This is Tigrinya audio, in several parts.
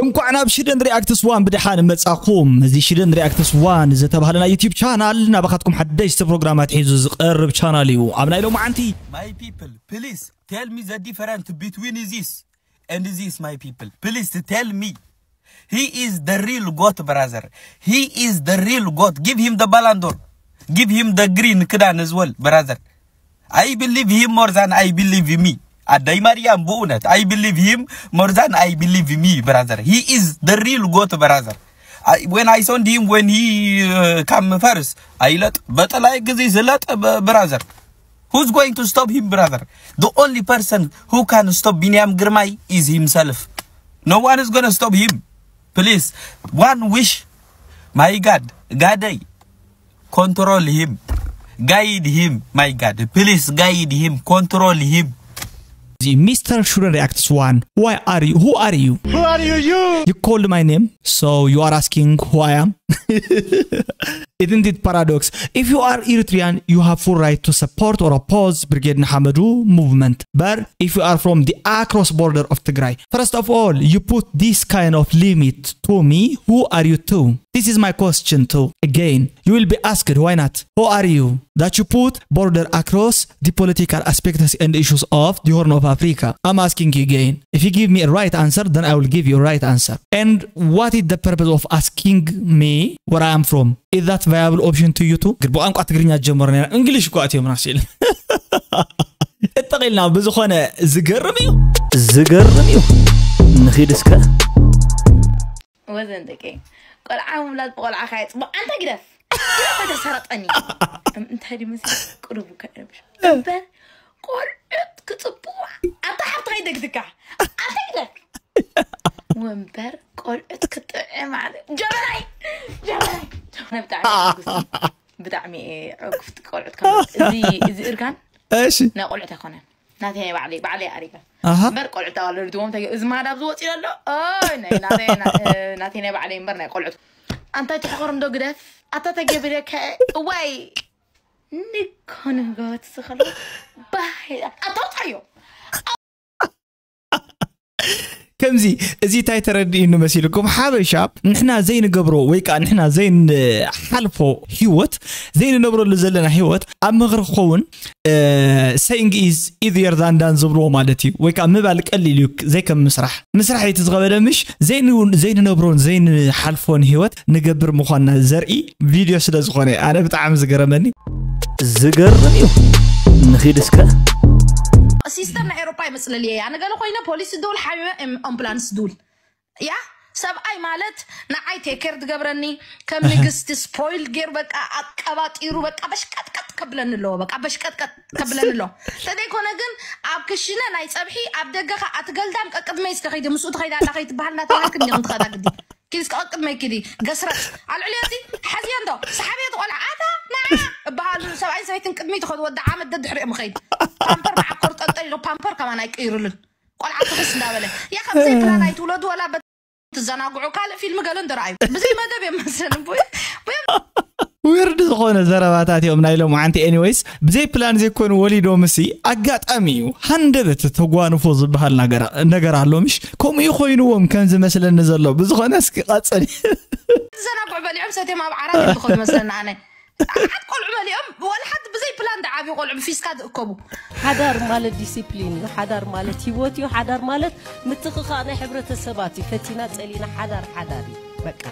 እንኳዕ ናብ ሽደን ሪኣክትስ ዋን ብደሓን መጻኹም። እዚ ሽደን ሪኣክትስ ዋን ዝተባህለ ናይ ዩቲዩብ ቻናል ናባኻትኩም ሓደሽቲ ፕሮግራማት ሒዙ ዝቐርብ ቻናል እዩ። ኣብ ናይ ሎማዓንቲ My people, please tell me the difference between this and this, my people. Please tell me. He is the real goat, brother. He is the real goat. Give him the Ballon d'Or. Give him the green ክዳን as well, brother. I believe him more than I believe me. ኣደይ ማርያም፣ ብእውነት I believe him more than I believe me, brother. He is the real goat, brother. I, when I saw him when he uh, come first, I let በጠላይ ጊዜ ዝለጥ brother. Who's going to stop him, brother? The only person who can stop ቢንያም ግርማይ is himself. No one is gonna stop him. Please, one wish, my God, ጋደይ, control him, guide him, my God, please guide him, control him. Mister Shouldn't React Swan, why are you? Who are you? Who are you? You? You called my name, so you are asking who I am? Isn't it paradox? If you are Eritrean, you have full right to support or oppose Brigade Nihamadou movement. But if you are from the across border of Tigray, first of all, you put this kind of limit to me. Who are you to? This is my question too. Again, you will be asked, why not? Who are you that you put border across the political aspects and issues of the Horn of Africa? I'm asking you again. If you give me a right answer, then I will give you a right answer. And what is the purpose of asking me where I am from? Is that viable option to you too? ግን ብቋንቋ ትግርኛ ጀመሩ ነና እንግሊሽ እኮ ኣትዮም ራሲል እጠቒልና ብዝኾነ ዝገርም እዩ። ዝገርም እዩ። ንኺድ እስከ። ወዘን ደቂ ቆልዓ ምውላድ ብቆልዓ ካየ ጽቡቕ። ኣንታ ግደፍ፣ ግደፍ፣ ተሰረጠኒ። እም፣ እንታይ ድዩ መሲ ቅሩቡ ከረብሽ። እምበር ቆልዑት ክጽብቑ። ኣንታ ሓብቲ ከይደግድካ። ኣንታ ግደፍ። ወንበር ቆልዑት ክጥዕም ኣለ። ጀበናይ፣ ጀበናይ፣ ጀበናይ። ብጣዕሚ ዕጉስቲ፣ ብጣዕሚ ዕጉፍቲ ቆልዑት ከም እዚ፣ እዚ እርጋን እሺ። ናይ ቆልዑት ኣይኮነን። ናተይ ናይ ባዕለይ፣ ባዕለይ ኣሪገ። ኣሃ። እምበር ቆልዑት ኣዋለድዎም ተገ-፣ እዚ ማዳ ኣብዚ ወፂኡ ኣሎ። ኦይ፣ ናይ ናተይ፣ ና-፣ እ፣ ናተይ ናይ ባዕለይ እምበር ናይ ቆልዑት። ኣንታይ ትሕኸር እንዶ ግደፍ። ኣታ ተገብረከ። እዋይ። ንኮነ ገወት ዝኸሎ። ባይ። ኣታ ውፃዮ። ከምዚ፣ እዚ እንታይ ተረድእኒ መሲልኩም? ሓበሻ ንሕና ዘይንገብሮ ወይ ከዓ ንሕና ዘይንሓልፎ ህይወት፣ ዘይንነብረሉ ዘለና ህይወት ኣብ ምኽሪ ክኸውን፣ እ፣ saying is easier than done ዝብልዎ ማለት እዩ። ወይ ከዓ ምባል ቀሊል እዩ ዘይከም ምስራሕ። ምስራሕ እቲ ዝኸበደ ምሽ ዘይን-፣ ዘይንነብሮን ዘይንሓልፎን ህይወት ንገብር ምዃንና ዘርኢ ቪድዮ ስለ ዝኾነ ኣነ ብጣዕሚ ዝገረመኒ። ዝገርም እዩ። ንኺድ እስከ። ሲስተር ናይ ኤሮፓ ይመስለል እየ። ኣነ ገለ ኮይነ ፖሊስ ዝድውል ሓቢበ እም-፣ ኣምቡላንስ ዝድውል። ያ ሰብኣይ ማለት ንዓይ ቴኬር ዝገብረኒ ከም ንግስቲ ስፖይል ገይሩ በቃ ኣቀባጢሩ በቃ በሽቀጥቀጥ ከብለኒ ኣለዎ። በቃ በሽቀጥቀጥ ከብለኒ ኣለዎ። ተዘይኮነ ግን ኣብ ክሽነ ናይ ጸብሒ ኣብ ደገ ከኣ እቲ ገልዳም ቀቅድመይ እስከ ከይዲ ምስኡ ትኸይዳ ኣላ ከይትበሃል እናተባሃልክን ዲኹም ትኸዳ ግዲ። ኪዲ እስከ ቀቅድመይ ኪዲ ገስረጥ። ኣልዕልዮ እዚ ሓዝዮ እንዶ ሰሓብዮ ትቖልዓ ኣታ ንዓ እበሃሉ ሰብኣይን ሰበይትን ቅድሚ ትኸዱ ወዲ ዓመት ደድሕሪኦም ኸይድ። ፓምፐር መዓኮር ጠልጠል ኢሎ ፓምፐር ከማን ኣይቅይሩሉን። ቆልዓ ትኽስ እንዳበለ። ያ ካብ ብዘይ ፕላን ኣይትውለዱ ወላ በት-፣ ትዘናግዑ ካልእ ፊልም ገለ እንዶ ረኣዩ። ብዘይ መደብ እዮም መሰለኒ። ቡይ-፣ ቡይ-፣ ዊርድ ዝኾነ ዘረባታት እዮም ናይ ሎማዓንቲ። ኤኒዌይስ፣ ብዘይ ፕላን ዘይኮኑ ወሊዶም እሲ ኣጋጣሚ እዩ። ሃንደበት ተጓንፎ ዝበሃል ነገር፣ ነገር ኣሎ ምሽ? ከምኡ እዩ ኮይንዎም ከም ዝመስለኒ ዘሎ። ብዝኾነ እስኪ ቀጽል። ትዘናግዑ በሊዖም ሰትዮም ኣብ ዓራት እዮም ዝኾኑ መስለኒ ኣነ። ሓት ቆልዑ በሊዖም፣ ወላ ሓንቲ ብዘይ ፕላን ደዓብዩ ቆልዑ ብፊስካ ዝእከቡ። ሓዳር ማለት ዲሲፕሊን እዩ። ሓዳር ማለት ህይወት እዩ። ሓዳር ማለት ምትኽኻእ ናይ ሕብረተሰባት እዩ። ፈቲና ጸሊና ሓዳር፣ ሓዳር እዩ። በቃ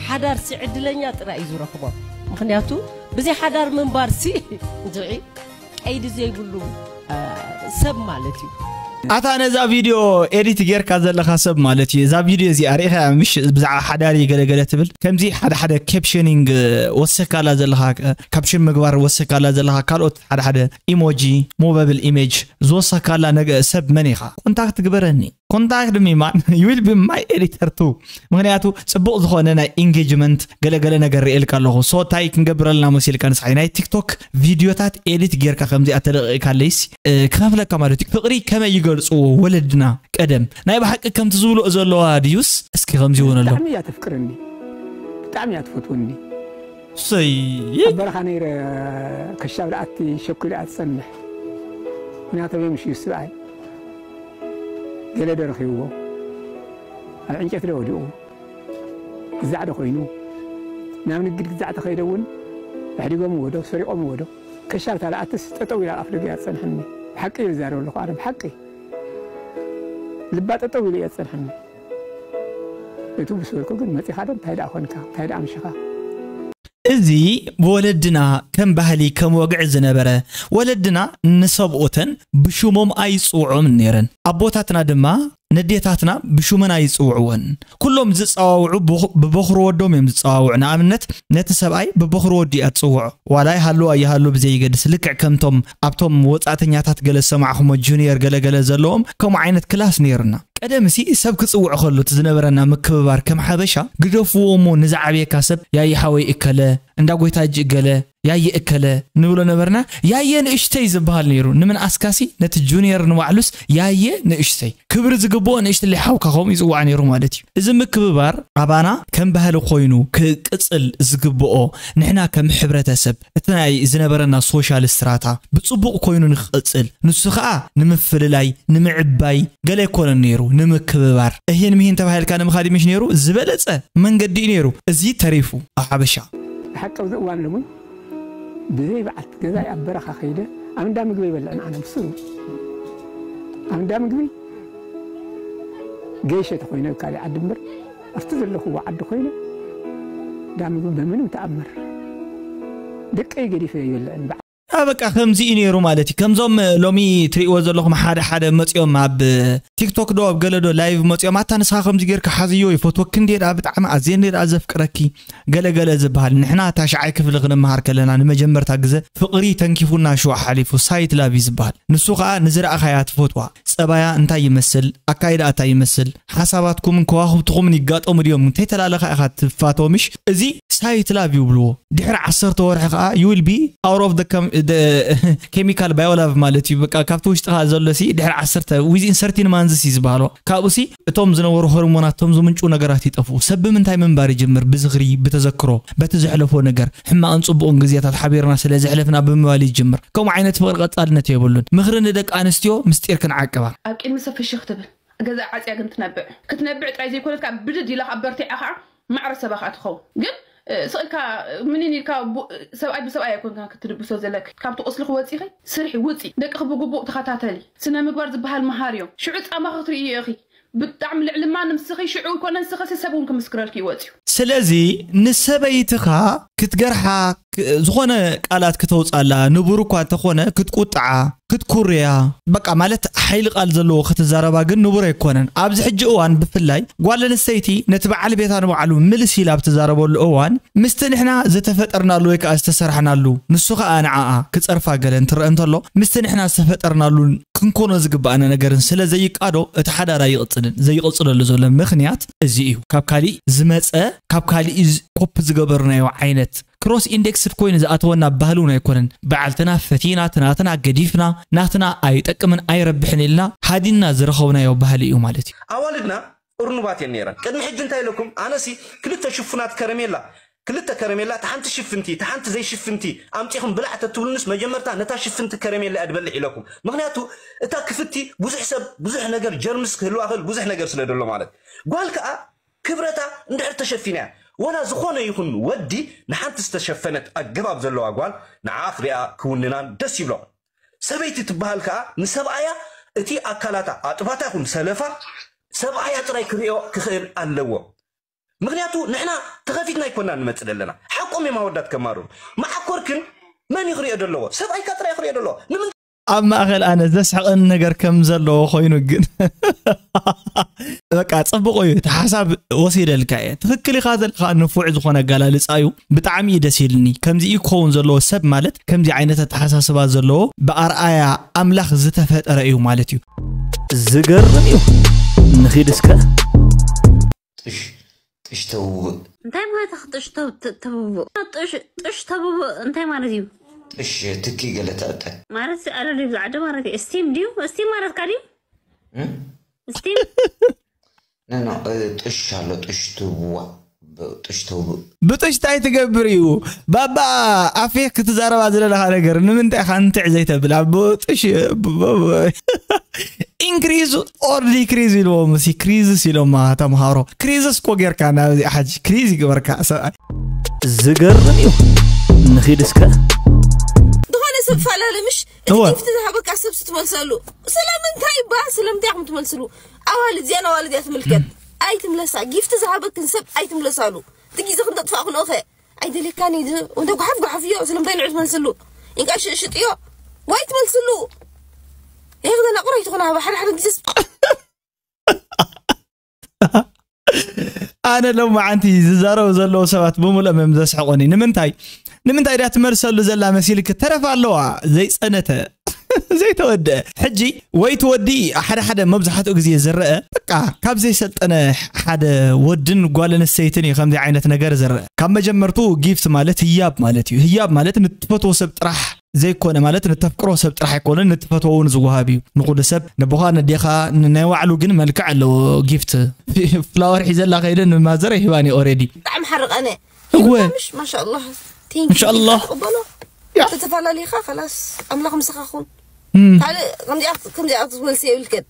ሓዳር ሲ ዕድለኛ ጥራይ እዩ ዝረኽቦ። ምኽንያቱ ብዘይ ሓዳር ምንባር ሲ እንድዒ ቀይዲ ዘይብሉ፣ አ፣ ሰብ ማለት እዩ። ኣታ ነዛ ቪድዮ ኤዲት ጌርካ ዘለኻ ሰብ ማለት እዩ። እዛ ቪድዮ እዚኣ ርኢኻ ምሽ ብዛዕባ ሓዳር እዩ ገለገለ ትብል። ከምዚ ሓደ ሓደ ኬፕሽኒንግ ወሰካላ ዘለኻ፣ ካፕሽን ምግባር ወሰካላ ዘለኻ፣ ካልኦት ሓደ ሓደ ኢሞጂ፣ ሞቨብል ኢሜጅ ዝወሰካላ ነገ-፣ ሰብ መን ኢኻ? ኮንታክት ግበረኒ። ኮንታክት ሚ ማን፣ you will be my editor too። ምኽንያቱ ጽቡቕ ዝኾነ ናይ ኢንጌጅመንት ገለገለ ነገር ርእየልካ ኣለኹ። ሶ ታይ ክንገብረልና መሲልካ ንስሓይ ናይ ቲክቶክ ቪድዮታት ኤዲት ጌርካ ከምዚኣ ተለቒቕካለይሲ፣ እ፣ ክኸፍለካ ማለት እዩ። ፍቕሪ ከመይ ይገልጽዎ ወለድና ቀደም? ናይ ብሓቂ ከምቲ ዝብልኦ ዘለዋ ድዩስ? እስኪ ከምዚ እውን ኣሎ። ብጣዕሚ እያ ተፍቅረኒ። ብጣዕሚ እያ ትፈትወኒ። ሰይ። ኣብ በረኻ ነይረ ከሻብ ደኣቲ ሸኩ ደኣ ትጸንሕ። ምክንያቱ ኣበይ ምሽ እዩ ስብኣይ። ገለ ዶ ረኺብዎ? ኣብ ዕንጨት ዶ ወዲቑ፣ ግዛዕ ዶ ኮይኑ፣ ናብ ንግድ ግዛዕ ተኸይደ እውን ኣሕዲጎምዎ ዶ ሰሪቖምዎ ዶ፣ ከሻብ ታለኣትስ ጠጠው ኢላ ኣብ ኣፍ ደገ እያ ትጸንሐኒ። ብሓቂ እየ ዝዛረብ ኣለኹ ኣነ፣ ብሓቂ ልባ ጠጠው ኢሉ እያ ትጸንሐኒ። እቱ ምስ በልኩ ግን መጺኻ ዶ እንታይ ደኣ ኾንካ፣ እንታይ ደኣ ምሽኻ? እዚ ብወለድና ከም ባህሊ ከም ወግዒ ዝነበረ፣ ወለድና ንሰብኡተን ብሽሞም ኣይጽውዖም ነይረን። ኣቦታትና ድማ ነዴታትና ብሹመን ኣይጽውዕወን። ኩሎም ዝጸዋውዑ ብኽ- ብበኹሪ ወዶም እዮም ዝጸዋውዑ። ንኣብነት ነቲ ሰብኣይ ብበኹሪ ወዲ እያ ትጽውዖ። ዋላ ይሃሉ ኣይሃሉ ብዘይገድስ፣ ልክዕ ከምቶም ኣብቶም ወጻእተኛታት ገለ ዝሰማዕኹሞ ጁኒየር ገለገለ ዘለዎም ከምኡ ዓይነት ክላስ ነይሩና። ቀደምሲ ሰብ ክጽውዕ ከሎ እቲ ዝነበረና ምክብባር ከም ሓበሻ፣ ግደፍዎ እሞ ንዝዓብየካ ሰብ ያየ ሓወይ እከለ፣ እንዳ ጎይታ እጅ እገለ፣ ያየ እከለ ንብሎ ነበርና። ያየ ንእሽተይ ዝበሃል ነይሩ። ንምንኣስካሲ ነቲ ጁኒየር ንባዕሉስ ያየ ንእሽተይ። ክብሪ ዝግብኦ ንእሽትለይ ሓውካ ከምኡ ይጽዋዕ ነይሩ ማለት እዩ። እዚ ምክብባር ኣባና ከም ባህሊ ኮይኑ ክቅጽል ዝግብኦ፣ ንሕና ከም ሕብረተሰብ እቲ ናይ ዝነበረና ሶሻል ስትራታ ብጽቡቕ ኮይኑ ንክቅጽል፣ ንሱ ኸኣ ንምፍልላይ፣ ንምዕባይ ገለ ኣይኮነን ነይሩ፣ ንምክብባር። እሂን ምሂን ተባሂልካ ንምኻድ ምሽ ነይሩ፣ ዝበለጸ መንገዲ እዩ ነይሩ። እዚ ተሪፉ ኣብ ሓበሻ። ብሓቂ ኣብዚ እዋን ሎሚ ብዘይ በዓልቲ ገዛይ ኣብ በረኻ ከይደ ኣብ እንዳ ምግቢ ይበልዕን ኣነ ብስሩ ኣብ እንዳ ምግቢ ገይሸ ተኮይነ ኣብ ካልእ ዓዲ እምበር ኣብቲ ዘለኹዎ ዓዲ ኮይነ እንዳ ምግቢ ብምንም ተኣምር ደቀይ ገዲፈ ይበልዕን። በዓ- አ፣ በቃ ከምዚ እዩ ነይሩ ማለት እዩ። ከምዞም ሎሚ ትርእይዎ ዘለኹም ሓደ ሓደ መፂኦም ኣብ ቲክቶክ ዶ ኣብ ገለ ዶ ላይቭ መፂኦም፣ ኣታ ንስኻ ከምዚ ጌርካ ሓዝዮ፣ ይፈትወኪ እንዴ ደኣ ብጣዕሚ ኣዝየ እንዴ ደኣ ዘፍቅረኪ፣ ገለ ገለ ዝበሃል። ንሕና እታ ሻዓይ ክፍሊ ክንመሃር ከለና ንመጀመርታ ግዘ ፍቕሪ ተንኪፉና ሽዋ ሓሊፉ ሳይት ላቭ እዩ ዝበሃል። ንሱ ኸኣ ንዝረኣኻያ ትፈትዋ፣ ጸባያ እንታይ ይመስል፣ ኣካይዳኣ እንታይ ይመስል፣ ሓሳባትኩምን ከዋኽብትኹምን ይጋጠሙ ድዮም እንተይተላለኻ ኢኻ ትፋተው ምሽ? እዚ ሳይት ላቭ ይብልዎ። ድሕሪ ዓሰርተ ወርሒ ኸኣ you will be out of the chem- the chemical bio love ማለት እዩ። በቃ ካብቲ ውሽጥኻ ዘሎ ሲ ድሕሪ ዓሰርተ within thirteen months እዩ ዝበሃሎ። ካብኡ ሲ እቶም ዝነበሩ ሆርሞናት፣ እቶም ዝምንጩ ነገራት ይጠፍኡ። ሰብ ብምንታይ ምንባር ይጅምር? ብዝኽሪ፣ ብተዘክሮ፣ በቲ ዘሕለፎ ነገር፣ ሕማቕን ጽቡቕን ግዜታት ሓቢርና ስለ ዘሕለፍና ብምባል ይጅምር። ከምኡ ዓይነት ፍቕሪ ቀጻልነት የብሉን። ምኽሪ ንደቂ ኣንስትዮ፣ ምስጢር ክንዓቅባ። ኣብ ቅድሚ ሰብ ፍሽኽ ትብል፣ ገዛእ ዓጽያ ግን ትነብዕ። ክትነብዕ ጥራይ ዘይኮነት፣ ከኣ ብድድ ኢላ ከኣ በርቲዓ ከኣ ማዕረ ሰባ ከኣ ትኸውን። ግን፣ እ፣ ስቕ ኢልካ ምኒን ኢልካ ቡ-፣ ሰብኣይ ብሰብኣይ ኣይኮንካን ክትድብሶ ዘለኪ። ካብቲ ቁስሊ ክወጺኺ ስርሒ፣ ውጺ፣ ደቅኺ ብግቡእ ተኸታተሊ። ስነ ምግባር ዝበሃል መሃር እዮም። ሽዑ ጻማኺ ክትርእዮ ኢኺ። ብጣዕሚ ልዕሊ ማንም ንስኺ ሽዑ ይኮነ ንስኺ ሰብ እውን ክምስክረልኪ ይወጽዩ። ስለዚ ንሰበይትኻ ክትገርሓ ክ- ዝኾነ ቃላት ክተውጻላ ንቡር እኳ እንተኾነ ክትቁጥዓ ክትኩርያ በቃ ማለት ሓይሊ ቃል ዘለዎ ክትዛረባ ግን ንቡር ኣይኮነን። ኣብዚ ሕጂ እዋን ብፍላይ ጓል ኣንስተይቲ ነቲ በዓል ቤታ ንባዕሉ ምልስ ኢላ ኣብ ትዛረበሉ እዋን ምስቲ ንሕና ዝተፈጠርናሉ ወይ ከዓ ዝተሰርሕናሉ ንሱ ከዓ ንዓኣ ክጸርፋ ገለ እንትረአ እንተሎ ምስቲ ንሕና ዝተፈጠርናሉን ክንኮኖ ዝግባኣና ነገርን ስለ ዘይቃዶ እቲ ሓዳር ኣይቕጽልን። ዘይቕጽለሉ ዘሎ ምኽንያት እዚ እዩ። ካብ ካሊእ ዝመጸ ካብ ካሊእ ዝ- ኮፒ ዝገበርናዮ ዓይነት ክሮስ ኢንዴክስድ ኮይኑ ዝኣተወና ባህሊ እውን ኣይኮነን። በዓልትና ፈቲና እቲ ናትና ገዲፍና ናትና ኣይጠቅምን ኣይረብሕን ኢልና ሃዲንና ዝረኸብናዮ ባህሊ እዩ ማለት እዩ። ኣዋልድና እርኑባት እየን ነይረን። ቅድሚ ሕጂ እንታይ ኢለኩም? ኣነሲ ክልተ ሽፉናት ከረሜላ ክልተ ከረሜላ፣ እታ ሓንቲ ሽፍንቲ፣ እታ ሓንቲ ዘይሽፍንቲ ኣምጺኹም ብላዕ ተትብሉንስ መጀመርታ ነታ ሽፍንቲ ከረሜላ እየ ድበልዕ ኢለኩም። ምኽንያቱ እታ ክፍቲ ብዙሕ ሰብ፣ ብዙሕ ነገር፣ ጀርምስ ክህልዋ ክእል ብዙሕ ነገር ስለ ደሎ ማለት። ጓል ከኣ ክብረታ እንድሕር ተሸፊና እያ። ወላ ዝኾነ ይኹን ወዲ ንሓንቲ ዝተሸፈነት ኣገባብ ዘለዋ ጓል ንዓ ክሪኣ ክውንናን ደስ ይብሎ። ሰበይቲ ትበሃል ከኣ ንሰብኣያ እቲ ኣካላታ ኣጥባታ ይኹን ሰለፋ ሰብኣያ ጥራይ ክሪኦ ክኽእል ኣለዎ። ምክንያቱ ንሕና ተኸፊትና ኣይኮና ንመጽእ ዘለና። ሓቆም እዮም ኣወዳት ከማሩ። መዓኮርክን መን እዩ ክሪኦ ደለዎ? ሰብኣይካ ጥራይ ክሪኦ ደለዎ። ንምንታይ ኣብ ማእኸል ኣነ ዘስሕቐኒ ነገር ከም ዘለዎ ኮይኑ ግን በቃ ጽቡቕ እዩ እቲ ሓሳብ ወሲደልካ እየ። ትኽክል ኢኻ ዘለኻ ንፉዕ ዝኾነ ኣገላልጻ እዩ። ብጣዕሚ እዩ ደስ ኢልኒ። ከምዚ እዩ ክኸውን ዘለዎ ሰብ ማለት ከምዚ ዓይነት ኣተሓሳስባ ዘለዎ ብኣርኣያ ኣምላኽ ዝተፈጠረ እዩ ማለት እዩ። ዝገርም እዩ። ንኺድ እስከ ጥሽ ጥሽ ተውብእ እንታይ ማለት ጥሽ ተውብእ ጥሽ ተውብእ እንታይ ማለት እዩ? ጥሽ ትኪ ገለ ተዕጠ ማለት ኣለሉ ይብዛዕ ዶ ማለት እዩ። ስቲም ድዩ? ስቲም ማለት ካድዩ? ስቲም ነኖ ጥሽ ኣሎ ጥሽ ትውዋ ጥሽ ተውብእ ብጥሽ ታይ ትገብር እዩ ባባ? ኣፌ ክትዛረባ ዝደለኻ ነገር ንምንታይ ኢኻ እንትዕ ዘይተብል ኣብ ጥሽ increase or decrease ኢልዎም ሲ ክሪዝስ ኢሎማ ተምሃሮ። ክሪዝስ እኮ ጌርካ ናብዚ ሓጂ ክሪዝ ይግበርካ ሰብኣይ። ዝገርም እዩ። ንኺድ እስከ። ዝኾነ ሰብ ፈላለ ምሽ እቲ እወ። ጊፍት ዝሃበካ ሰብ ስትመልሰሉ ስለምንታይ ይበሃል? ስለምንታይ ኢኹም ትመልስሉ? ኣዋልድ እዚኣን ኣዋልድ እያ ትምልከት። ኣይትምለሳ። ጊፍት ዝሃበክን ሰብ ኣይትምለሳሉ። እቲ ግዜ ክንተጥፋእ ክንኦኸ ኣይደልየካን እዩ። እንተ ጓሓፍ ጓሓፍ እዮ ስለምንታይ ንዑ ትመልስሉ? እንቃ ሽጥዮ ወይ ትመልስሉ። ይህ ክተናቁር ኣይትኾን። ሓደ ሓደ ግዜ ኣነ ሎማዓንቲ ዝዛረቡ ዘለዉ ሰባት ብምልኦም እዮም ዘስሕቑኒ። ንምንታይ ንምንታይ ድያ ትመልሰሉ ዘላ መሲልክ? ተረፍ ኣለዋ ዘይፀነተ ዘይተወደአ። ሕጂ ወይ ትወዲ ሓደ ሓደ መብዛሕትኡ ግዜ ዝረአ በቃ ካብ ዘይሰልጠነ ሓደ ወድን ጓል ኣንስተይትን እዩ ከምዚ ዓይነት ነገር ዝረአ። ካብ መጀመርቱ ጊፍት ማለት ህያብ ማለት እዩ። ህያብ ማለት ንትፈትዎ ሰብ ጥራሕ ዘይኮነ ማለት ንተፍቅሮ ሰብ ጥራሕ ኣይኮነን፣ ንትፈትዎ እውን ዝወሃብ እዩ። ንኹሉ ሰብ ነቦኻ ነዴኻ ናይ ባዕሉ ግን መልክዕ ኣለዎ። ጊፍት ፍላወር ሒዘላ ከይደ ንማዘር ይህባኒ ኦሬዲ ብጣዕሚ ሓርቐነ እወ ምሽ ማሻኣላህ ማሻኣላህ። ተቀበሎ ያ። ተተፈላለኻ ከላስ ኣምላኽ ምሳኻ ኹን እም፣ ካልእ ከምዚኣ ከምዚኣ ክትመልሲ የብልክን።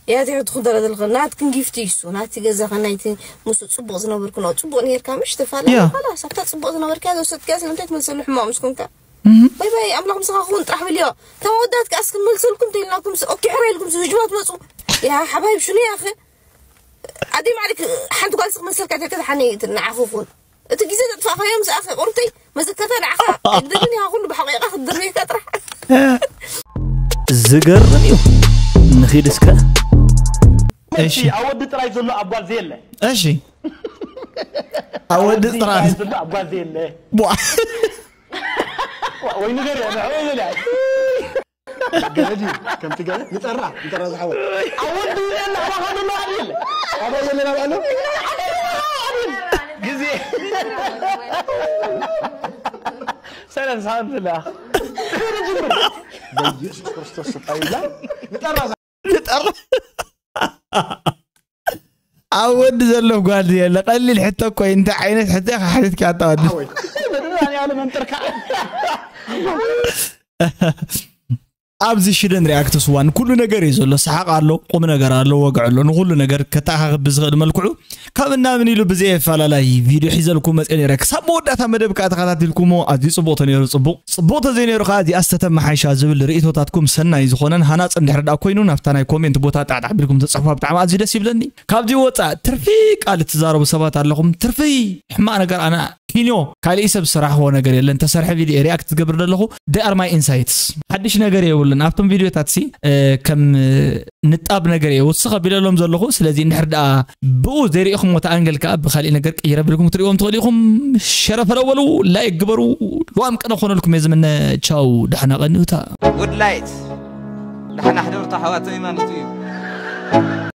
እያ ትሕት ትኹን ደረጃ ኣለኸ ናትክን ጊፍቲ ይሱ ናቲ ገዛኸ ናይቲ ምስ ጽቡቕ ዝነበርኩ ነው ጽቡቕ ነርካ ምሽ ተፋለ ያ። ከላስ ኣብታ ጽቡቕ ዝነበርካ ዘውሰድካ ስለምንታይ ትመልሰሉ ሕማቕ ምስ ኮንካ እም፣ ባይ ባይ ኣምላኽ ምሳኻ ኹን ጥራሕ ብልዮ ተመወዳትካ እስኪ መልሰልኩም ተይልናኩም ኦኪሕሮ ኢልኩም ዝህጅማ ትመጹ ያ ሓባይብ ሽኑ ያኸ ኣደይ ማዕሪክ ሓንቲ ጓል ስኽ መሰልካ ተከታሓኒ ንዓኹ ኹን እቲ ግዜ ዘጥፋእኻዮ ምስ ኣኸ ቁርተይ መዘከርታ ንዓኻ ኣይደልን ኢኻ ኩሉ ብሓቂቓ ክትድርብየካ ጥራሕ ዝገርም እዩ። ንኺድ እስከ። እሺ ኣብ ወዲ ጥራይ ዘሎ ኣብ ጓል ዘየለ እሺ ኣብ ወዲ ጥራይ ዘሎ ኣብ ጓል ዘየለ ቧ- ወይ ነገር ንዕኡ ይብል ገረድ እዩ ከምቲ ገረድ ንጠራ ንጠራ ዝሓወት ኣብ ወዲ ዘየለ ኣባኻ ዘሎ ኣብየለ ኣባየለ ናብ ኣሎ ግዜ ሰላም ሰላም ዝላ በኢየሱስ ክርስቶስ ስጣይላ ንጠራ ንጠር ኣብ ወዲ ዘሎ ጓል የለ ቀሊል ሕቶ እኮ እንታይ ዓይነት ሕቶ ኢኻ ሓቲትካ ኣታ ወዲ ሓወይ ያለ መንጠርካ ኣብዚ ሽደን ሪኣክትስ ዋን ኩሉ ነገር እዩ ዘሎ። ሰሓቕ ኣሎ፣ ቁም ነገር ኣሎ፣ ወግዒ ኣሎ። ንኹሉ ነገር ከተኣኻኽብ ብዝኽእል መልክዑ ካብ እናምን ኢሉ ብዘየፈላላይ ቪድዮ ሒዘልኩም መፅአ ነይረ። ክሳብ መወዳእታ መደብ ከዓ ተኸታቲልኩሞ ኣዝዩ ፅቡቕ ተነይሩ። ፅቡቕ ፅቡቕ ተዘይነይሩ ከዓ እዚኣ ዝተተመሓይሻ ዝብል ርእቶታትኩም ሰናይ ዝኾነን ሃናፅ እንድሕር ደኣ ኮይኑ ናብታ ናይ ኮሜንት ቦታ ጣዕጣዕ ቢልኩም ተፅሕፉ ብጣዕሚ ኣዝዩ ደስ ይብለኒ። ካብዚ ወፃእ ትርፊ ቃል እትዛረቡ ሰባት ኣለኹም። ትርፊ ሕማቕ ነገር ኣነ ኪንዮ ካልእ ሰብ ዝሰራሕዎ ነገር የለን። ተሰርሐ ቪድዮ ሪኣክት ዝገብር ዘለኹ they are my insights ሓድሽ ነገር የብሉን ኣብቶም ቪድዮታት ሲ ከም ንጣብ ነገር እየ ውስኽ ኣቢለሎም ዘለኹ። ስለዚ እንድሕር ደኣ ብኡ ዘይርኢኹምዎ ተኣንገል ከዓ ብካሊእ ነገር ቅይር ኣቢልኩም ክትርእዎም ትኽእሉ ኢኹም። ሸረፈረ በሉ፣ ላይክ ግበሩ። ልዋም ቅነ ክኾነልኩም እየ ዝምነ። ቻው፣ ደሕና ቀንዩታ። ውድላይት ደሓና ሕደርታ ሓዋተይ ማለት እዩ።